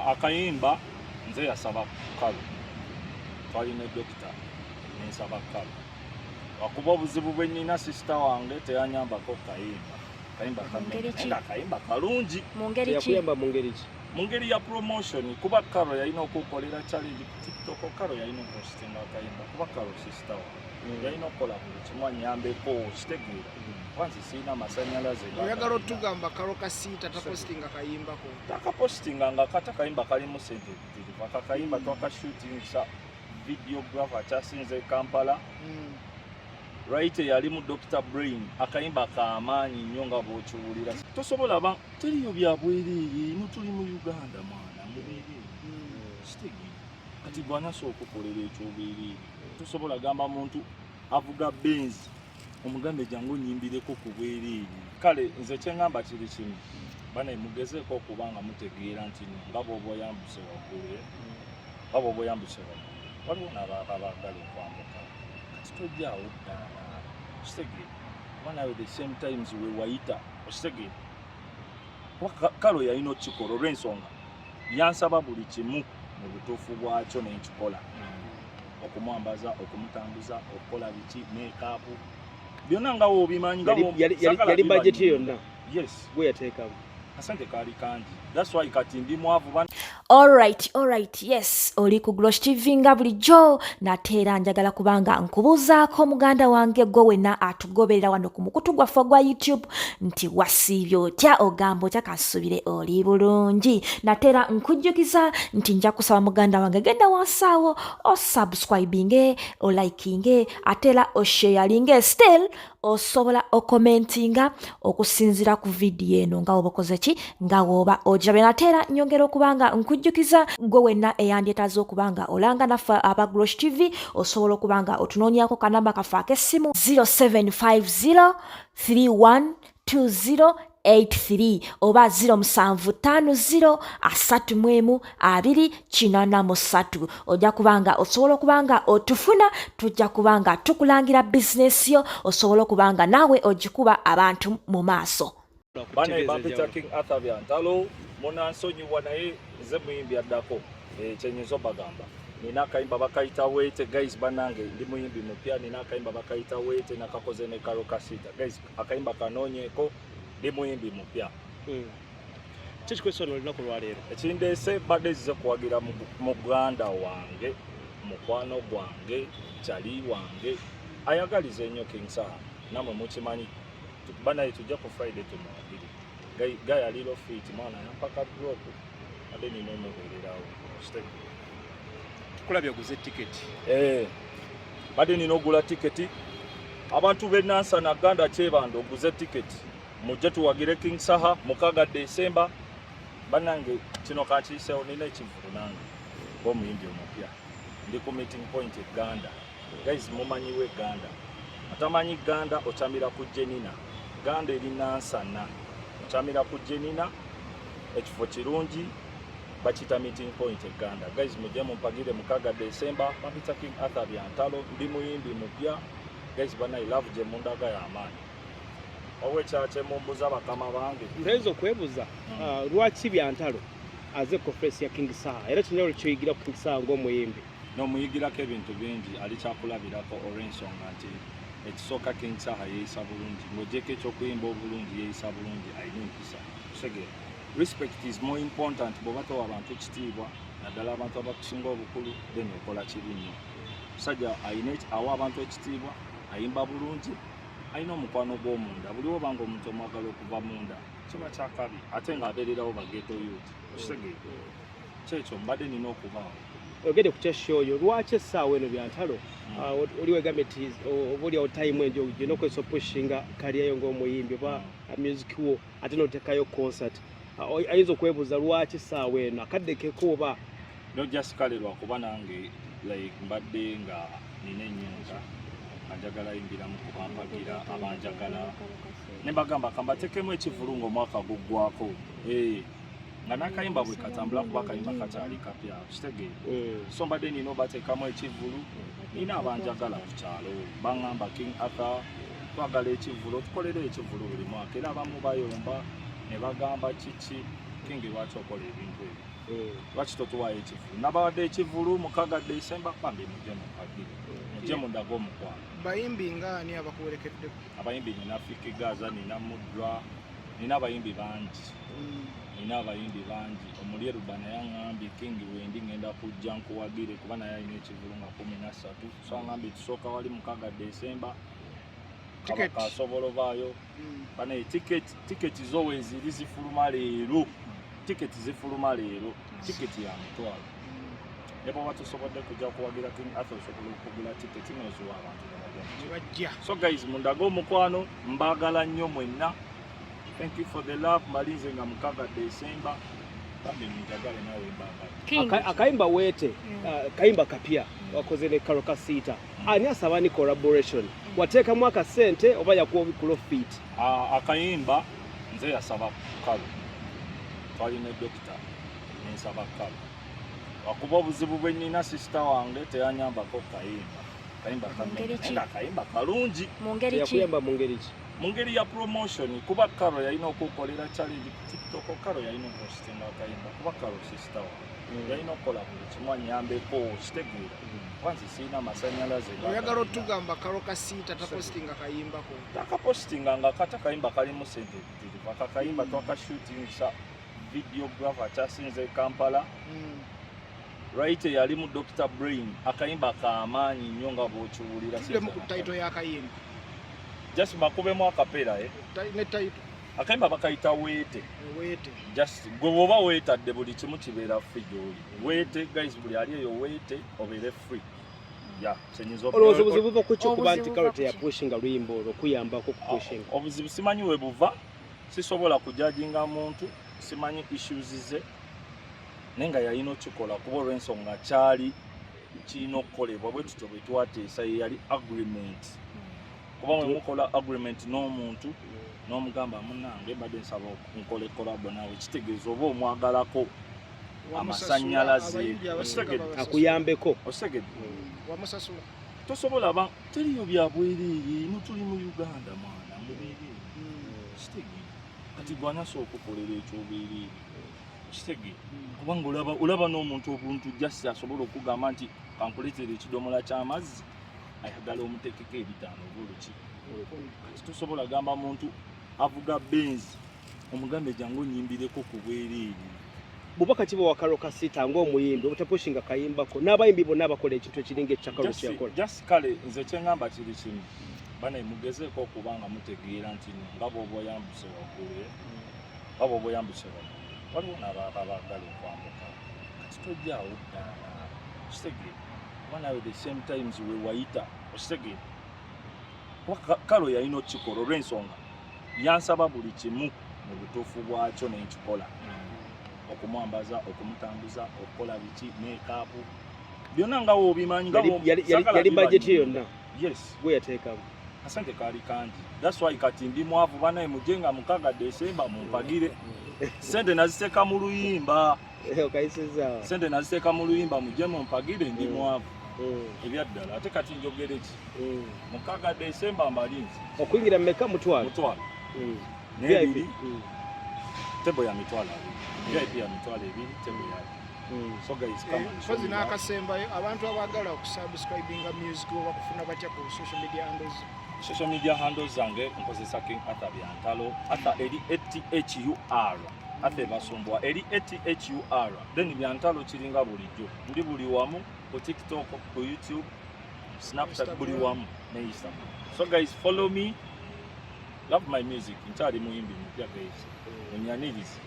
Akayimba nze yasaba Kalo, twali ne dokita, nensaba Kalo, wakuba obuzibu bwe nnina, sister wange teyanyambako kayimba. Kayimba Mu ngeri ki? kamenya, akayimba kalungi. Mu ngeri ki? Yakuyamba mu ngeri ki? Mu ngeri ya promotion, kuba Karo yalina okukolera challenge ku TikTok. Karo yalina okupostinga akayimba, kuba Karo sister wange yalina okukola buli kimu anyambeko, kitegeera? Kuba nze sirina masanyalaze. Oyagala otugamba Karo Kasiita tapositinga kayimbako? Takapositinga nga kata kayimba kalimu sente mpitirivu. Akakayimba twakashootingisa videographer akyasinze e Kampala, right? Yalimu Dr Brain. Akayimba kamaanyi nnyo nga bw'okiwulira. Tosobola ba teriyo bya bwereere ino, tuli mu Uganda, mwana, mubeereere, kitegeera? Kati gwanasa okukolera ekyobwereere, tosobola gamba muntu avuga Benz omugambe jangu onyimbireko ku bwereere. Kale nze kyeŋŋamba kiri kimu, bane, mugezeeko okuba nga mutegeera nti no nga bw'oba oyambuse waggulu, nga bw'oba oyambuse waggulu, waliwo n'abaaba baagala okwambuka. Kati tojjaawo ddaala, okitegeera? Kuba nawe the same times we wayita, okitegeera? Kuba Kalo yalina okukikola olw'ensonga yansaba buli kimu mu butuufu bwakyo nenkikola, okumwambaza, okumutambuza, okukola biki, makeup, byonna nga wobimanyi nga Yali saagala budget bibanyi. yonna Yes. gwe yateekamu? Akasente kaali kangi, that's why kati ndi mwavu. Alright, yes, oli ku Glosh TV nga bulijjo. Nate era njagala kubanga nkubuuzaako, muganda wange, gwe wenna atugoberera wano ku mukutu gwaffe ogwa YouTube, nti wasiibye otya? Ogamba otya? Kansuubire oli bulungi. Nate era nkujjukiza nti nja kusaba, muganda wange, genda wansi awo osubscribinge, olikinge, ate era osharinge. Still osobola okomentinga okusinziira ku vidiyo eno nga woba okoze ki, nga woba ogirabye. Nate era nyongera okuba nga nkujjukiza gwe wenna eyandyetaaze okuba nga olanga naffe aba Glosh TV, osobola okuba nga otunoonyako kanamba kaffe ak'essimu 0750 3120 83 oba 0750 31 283. Ojja kubanga osobola okuba nga otufuna, tujja kuba nga tukulangira bizinesi yo, osobola okuba nga naawe ogikuba abantu mu maaso. Bane, bampita King Arthur Byantalo, munansonyiwa, naye nze muyimbi addako. Kyenyinza obagamba, nina akayimba bakayita Weete. Guys, banange, ndi muyimbi mupya, nina akayimba bakayita Weete, nakakoze ne Karo Kasita. Guys, akayimba kanoonyeeko, ndi muyimbi mupya. Kiki ono olunaku lwaleero? Ekindeese, badde zize kuwagira muganda wange, mukwano gwange, kyali wange ayagaliza ennyo, King Saha. Namwe mukimanyi banaye, tujja ku Friday tumuwagire. Guy aliro fit, mwana yampaka drop, ate nina omubeererawo. Tukulabye oguze tiketi. Eh, badde nina ogula tiketi. Abantu b'e Nansana, Ganda, Kyebando, oguze tiketi, mujje tuwagire King Saha 6 Desemba. Bannange, kino kankiyiseewo, nina ekivulu nange ng'omuyimbi omupya, ndi ku Meeting Point e Ganda. Guys, mumanyiwo Eganda? Atamanyi Ganda, okyamira ku Jenina. Ganda eri Nansana, okyamira ku Jenina. Ekifo kirungi, bakiyita Meeting Point e Ganda. Guys, mujje mumpagire 6 Desemba. Bampita King Arthur Byantalo, ndi muyimbi mupya. Guys, banaye, love gye mundaga y'amaanyi. Waliwo ekirala kyemumbuza, bakama bange? Ntayinza okwebuuza, lwaki Byantalo aze conference ya King Saha, era kinjawulo kyoyigira ku King Saha ng'omuyimbi? N'omuyigirako ebintu bingi, ali kyakulabirako olw'ensonga nti ekisooka, King Saha yeeyisa bulungi. Ng'ogyeko ekyokuyimba obulungi, yeeyisa bulungi, alina empisa, kitegeera? Respect is more important. Bw'oba towa abantu kitiibwa, naddala abantu abakusinga obukulu, then okola kibi nnyo. Musajja alina awa abantu ekitiibwa, ayimba bulungi, alina omukwano gw'omunda. Buli obanga omuntu omwagala okuva munda, kiba kyakabi, ate ng'abeererawo ba ghetto youth, okitegeera? Kyekyo mbadde nina okubaawo. Ogende ku kya show yo, lwaki essaawa eno, Byantalo? Oli wegambye nti oba oliawo time enjo gyona okozesa opushinga career yo ng'omuyimbi oba music wo, ate n'oteekayo concert. Ayinza okwebuuza lwaki essaawa eno, akadde keko oba? No, just kale lwakuba nange like mbadde nga nina ennyonta, nga njagala yimbiramu kubampagira abanjagala, ne mbagamba kambatekemu ekivulu ng'omwaka guggwako. Nga n'akayimba bwe katambula, kuba akayimba kakyali kapya, kitegeera? So mbadde nina obateekamu ekivulu. Nina abanjagala ku kyalo, baŋŋamba, "King Arthur, twagala ekivulu, otukolera ekivulu buli mwaka." Era abamu bayomba ne bagamba, "Kiki King, lwaki okola ebintu ebyo?" Lwaki totuwaayo ekivulu? Nabawadde ekivulu 6 Desemba, bambi mujje mumpagire, mujje mundage omukwano. Bayimbi nga ani abakuwerekeddeko? Abayimbi nina Fik Gaza, nina Mudra, nina abayimbi bangi, nina abayimbi bangi. Omuli Eruba naye aŋŋambye, "King, wendi ngenda kujja nkuwagire," kuba naye alina ekivulu nga 13. So aŋŋambye tusooka wali 6 Desemba. Ticket. Kabaka asobola ovaayo. Banaye, tiketi zo weeziri, zifuluma leero. Tiketi zifuluma leero, tiketi ya 500. Ne bwoba tosobodde kujja kuwagira King Arthur, osobola okugula tiketi noziwa abantu ne bajja. Ne bajja. So guys, mundage omukwano, mbaagala nnyo mwenna. Thank you for the love. Mbalinze nga 6 Desemba. Bambi munjagale, nawe mbaagala. King. Akayimba weete, kayimba kapya wakoze ne Karole Kasita. Ani asaba ni collaboration? Wateekamu akasente oba yakuwa profit? Ah, akayimba nze yasaba Karole. Twali ne dokita, nensaba Karole, wakuba obuzibu bwe nnina, sister wange teyanyambako kayimba. Kayimba kamenya. Ngeri ki? Naye nga akayimba kalungi. Mu ngeri ki? Yakuyamba mu ngeri ki? Mu ngeri ya promotion, kuba Karole yalina okukolera challenge ku TikTok. Karole yalina okupostinga akayimba, kuba Karole sister wange, yalina okukola buli kimu anyambeko, kitegeera? Kwanzi sirina masanyalaze. Oyagala otugamba Karole Kasita tapositinga kayimbako? Takapositinga nga kata kayimba kalimu sente ebitirivu. Akakayimba twakashutingisa videographer akyasinze e Kampala, right? Yali mu Dr Brain. Akayimba kamaanyi nnyo nga bw'okiwulira. Tuddemu ku title y'akayimba. Just makubemu akapeera, eh? Ne title. Akayimba bakayita Weete. Weete. Just gwe bw'oba weetadde, buli kimu kibeera free gy'oli. Weete guys, buli ali eyo weete, obeere free ya kyenyinza. Olowooza obuzibu buva ku ki okuba nti Obuzibu Karole buva ku ki? teyapushinga luyimba olwo okuyambako kupushinga? Obuzibu simanyi we buva, sisobola kujajinga muntu, simanyi issues ze, naye nga yalina okikola, kuba olw'ensonga kyali kirina okukolebwa bwe tutyo bwe twateesa, ye yali agreement. Kuba mwe mukola agreement n'omuntu n'omugamba, "Munange, mbadde nsaba nkole collabo naawe," kitegeeza oba omwagalako amasannyalaze. Abayimbi abasinga Okitegedde? babasasula. Akuyambeko. Okitegedde? Wamusasula? Tosobola ba teriyo bya bwereere, ino tuli mu Uganda, mwana, mubeereere. Kitegeere, kati gwanasa okukolera ekyobwereere, kitegeere? Kubanga olaba n'omuntu obuntu just asobola okugamba nti kankuleetera ekidomola ky'amazzi, ayagala omutekeko 500 oba oluki. Kati tosobola gamba muntu avuga Benz, omugambe jangu onyimbireko ku bwereere. Bubaka ki bwe Karole Kasita ng'omuyimbi obutapushinga kayimbako n'abayimbi bonna abakola ekintu ekiringa ekya Karole kyeyakola? Just kale nze kyeŋŋamba kiri kimu, bane, mugezeeko okuba nga mutegeera nti no, nga bw'oba oyambuse waggulu, eh? Nga bw'oba oyambuse waggulu, waliwo n'abaaba baagala okwambuka. Kati tojjaawo ddaala, okitegeera? Kuba naawe the same times we wayita, okitegeera? Kuba Karole yalina okukikola olw'ensonga yansaba buli kimu mu butuufu bwakyo n'enkikola, okumwambaza, okumutambuza, okukola biki, makeup, byonna nga wobimanyi nga saagala Yali budget bibanyi. yonna Yes. gwe yateekamu? Akasente kaali kangi, that's why kati ndi mwavu. Banaye, mujje nga 6 Desemba mumpagire. Sente naziteeka mu luyimba. Okayisizaawo. Sente naziteeka mu luyimba, mujje mumpagire, ndi mwavu ebyaddala. Ate kati njogere ki? 6 Desemba mbalinzi. Okuyingira mmeka? 500? 500. VIP? N'ebiri table ya 20,000, VIP ya 20,000, table ya So guys, come and show Mpozi me love. n'akasembayo, abantu abaagala okusubscribinga music oba kufuna batya ku social media handles? Social media handles zange nkozesa King Arthur Byantalo. Arthur eri Athur, Arthur basumbwa eri Athur, then Byantalo kiringa bulijjo. Ndi buli wamu, ku TikTok, ku YouTube, Snapchat, buli wamu ne Instagram. So guys, follow me, love my music. Nkyali muyimbi mupya guys, munyanirize.